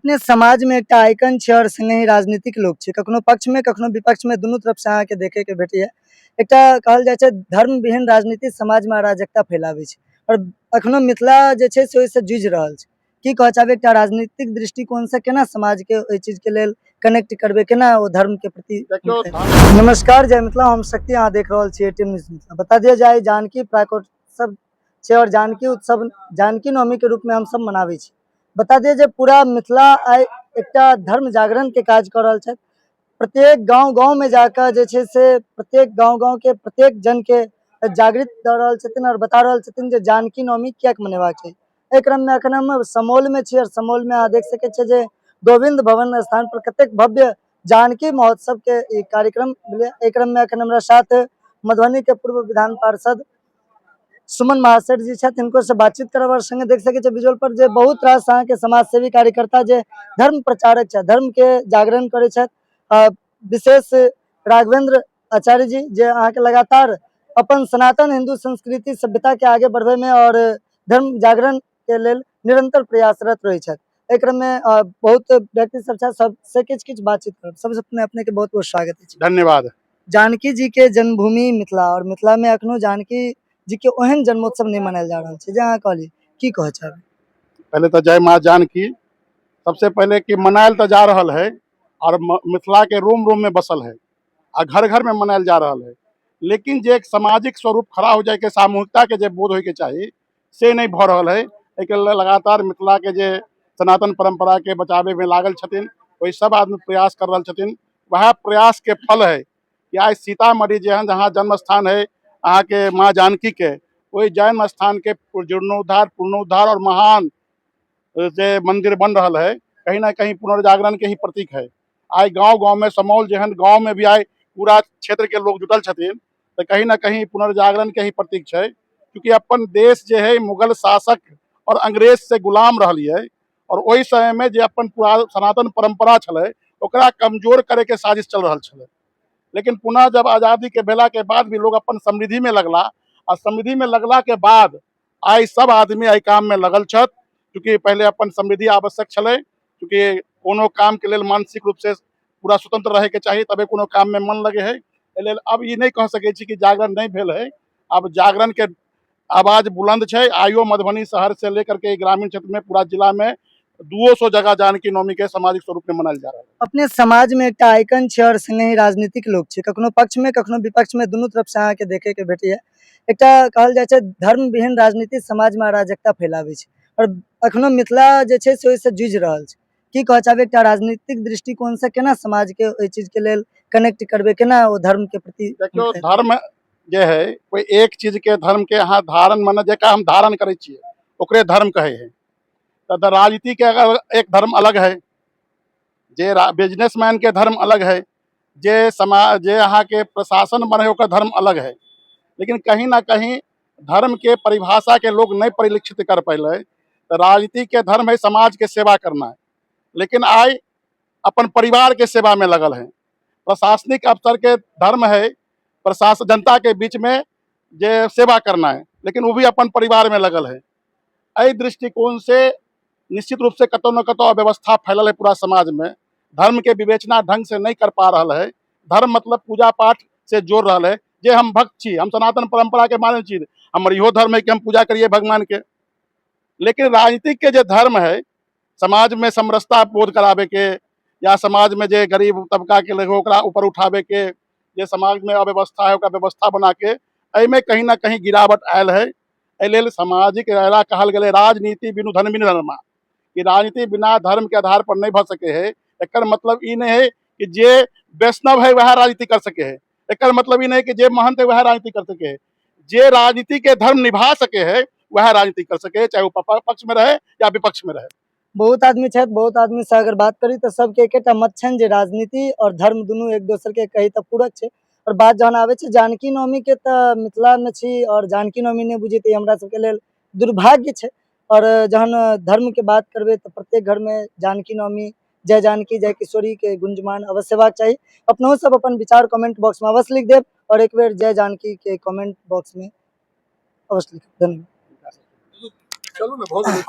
अपने समाजमे एकटा आइकन छै आओर सङ्गहि राजनीतिक लोक छै। कखनो पक्षमे कखनो विपक्षमे दुनू तरफसँ अहाँके देखैके भेटैए। एकटा कहल जाइ छै धर्म विहीन राजनीति समाजमे अराजकता फैलाबै छै आओर अखनो मिथिला जे छै से ओहिसँ जूझि रहल छै। की कहऽ चाहबै, एकटा राजनीतिक दृष्टिकोणसँ केना समाजके ओहि चीजके लेल कनेक्ट करबै, केना ओ धर्मके प्रति? देखियौ। नमस्कार, जय मिथिला। हम शक्ति, अहाँ देख रहल छी एटीएम न्यूज मिथिला। बता दिया जाय जानकी प्राकोत्सव छै और जानकी उत्सव जानकी नवमी के रूप में हम सब मनाबै छी। बता दिया जे पूरा मिथिला आइ एकटा धर्म जागरण के काज कऽ रहल छथि। प्रत्येक गांव गांव में जाकऽ जे छै से प्रत्येक गांव गांव के प्रत्येक जन के जागृत दऽ रहल छथिन और बता रहल छथिन जे जानकी नवमी कियाक मनेबाक छै। एहि क्रम में अखन हम समौल में छी और समौल में अहाँ देख सकै छियै जे गोविंद भवन स्थान पर कतेक भव्य जानकी महोत्सव के ई कार्यक्रम भेलै। एहि क्रम में अखन हमरा साथ मधुबनी के पूर्व विधान पार्षद सुमन महासेठ जी छथि, हिनको से बातचीत करब। और संगे देख सकै छियै विजुअल पर जे बहुत रास अहाँके समाज सेवी कार्यकर्ता जे धर्म प्रचारक छथि, धर्म के जागरण करै छथि, विशेष राघवेंद्र आचार्य जी जे अहाँके लगातार अपन सनातन हिंदू संस्कृति सभ्यता के आगे बढ़बै में और धर्म जागरण के लेल निरंतर प्रयासरत रहै छथि। एहि क्रम में बहुत व्यक्ति सब छथि, सबसे किछु किछु बातचीत करब। सबसे पहिने अपने के बहुत बहुत स्वागत अछि। धन्यवाद। जानकी जी के जन्मभूमि मिथिला और मिथिला में अखनो जानकी जी के ओहन जन्मोत्सव नहि मनायल जा रहल छै जे अहाँ कहलियै, की कहऽ चाहबै? पहले तो जय माँ जानकी। सबसे पहले कि मनायल तो जा रहल है और मिथिला के रोम रोम में बसल है आ घर घर में मनायल जा रहल है, लेकिन जे एक सामाजिक स्वरूप खड़ा हो जाए के सामूहिकता के जे बोध होय के चाही से नहीं भऽ रहल है। एहिके लेल लगातार मिथिला के जे सनातन परंपरा के बचाबे में लागल छथिन, ओहि सब आदमी प्रयास कर रहल छथिन। वएह प्रयास के फल है कि आइ सीतामढ़ी जेहन जहाँ जन्म स्थान है अहाँके माँ जानकी के, ओहि जन्म स्थान के जीर्णोद्धार, पुनरुद्धार और महान जे मंदिर बन रहल है, कहीं ना कहीं पुनर्जागरण के ही प्रतीक है। आइ गांव गांव में, समौल जेहन गांव में भी आइ पूरा क्षेत्र के लोग जुटल छथिन, तऽ कहीं ना कहीं पुनर्जागरण के ही प्रतीक छै। क्योंकि अपन देश जे है मुगल शासक और अंग्रेज से गुलाम रहलियै और ओहि समय में जे अपन पूरा सनातन परंपरा छलै ओकरा कमजोर करे के साजिश चल रहल छलै। लेकिन पुनः जब आज़ादी के भेला के बाद भी लोग अपन समृद्धि में लगला आ समृद्धि में लगला के बाद आइ सब आदमी एहि काम में लगल छथि। चूँकि पहले अपन समृद्धि आवश्यक छलै, चूँकि कोनो काम के लेल मानसिक रूप से पूरा स्वतंत्र रहे के चाही तबे कोनो काम में मन लगे है। एहि लेल अब ई नहीं कह सकै छी कि जागरण नहीं भेल है। अब जागरण के आवाज बुलंद छै। आइयो मधुबनी शहर से लेकर के ग्रामीण क्षेत्र में पूरा जिला में 200 जगह जानकी नवमी के सामाजिक स्वरूप में मनायल जा रहल है। अपने समाज में एकटा आइकन छै और संगहि राजनीतिक लोक छै। कखनो पक्ष में कखनो विपक्ष में दुनू तरफ से अहाँके देखे के भेटैए। एकटा कहल जाइ छै धर्म विहीन राजनीति समाज में अराजकता फैलाबै छै और अखनो मिथिला जे छै से ओहिसँ जूझि रहल छै। की कहऽ चाहबै, एकटा राजनीतिक दृष्टिकोणसँ केना समाजके ओहि चीजके लेल कनेक्ट करबै, केना ओ धर्मके प्रति? देखियौ, धर्म जे है कोई एक चीज के धर्म के अहाँ धारण माने जेकरा हम धारण करै छियै ओकरे धर्म कहै है। तऽ राजनीति के अगर एक धर्म अलग है, जे बिजनेसमैन के धर्म अलग है, जे समाज जे अहाँके प्रशासन बने ओकर धर्म अलग है। लेकिन कहीं ना कहीं धर्म के परिभाषा के लोग नहीं परिलक्षित कर पैले। तऽ राजनीति के धर्म है समाज के सेवा करना है, लेकिन आइ अपन परिवार के सेवा में लगल है। प्रशासनिक अफसर के धर्म है प्रशासन जनता के बीच में जे सेवा करना है, लेकिन वो भी अपन परिवार में लगल है। एहि दृष्टिकोण से निश्चित रूप से कतौ न कतौ अव्यवस्था फैलल है पूरा समाज में। धर्म के विवेचना ढंग से नहीं कर पा रहा है। धर्म मतलब पूजा पाठ से जोड़ रहा है। जे हम भक्त छी, हम सनातन परंपरा के मानै छी, हमर इहो धर्म है कि हम पूजा करिए भगवान के। लेकिन राजनीतिक के जे धर्म है समाज में समरसता बोध कराबे के या समाज में जे गरीब तबका के लोग ओकरा ऊपर उठाबे के, जे समाज में अव्यवस्था है ओकरा व्यवस्था बना के, एहिमे कहीं ना कहीं गिरावट आयल है। एहि लेल सामाजिक एला कहल गेलै राजनीति बिनु धर्म बिनु धर्मा, कि राजनीति बिना धर्म के आधार पर नहीं भऽ सके है। एकर मतलब ई नहीं है कि जे वैष्णव है वह राजनीति कर सके है। एकर मतलब ई नहीं है कि जे महंत है वह राजनीति कर सके है। जे राजनीति के धर्म निभा सके है वह राजनीति कर सके है, चाहे वो पक्ष में रहे या विपक्ष में रहे। बहुत आदमी छथि, बहुत आदमी से अगर बात करी तऽ सबके एकेटा मत छनि जे राजनीति और धर्म दुनू एक दोसर के कही तऽ पूरक छै। और बात जहन आबै छै जानकी नवमी के तऽ मिथिला मे छी और जानकी नवमी नहि बुझी तऽ ई हमरा सबके लेल दुर्भाग्य छै। और जहन धर्म के बात करबै तऽ प्रत्येक घर मे जानकी नवमी, जय जानकी जय किशोरी के गुंजमान अवश्य हेबाक चाही। अपनहु सब अपन विचार कमेंट बॉक्स में अवश्य लिख देब और एक बेर जय जानकी के कमेंट बॉक्स में अवश्य लिख। धन्यवाद। चलू ने, भऽ गेलै।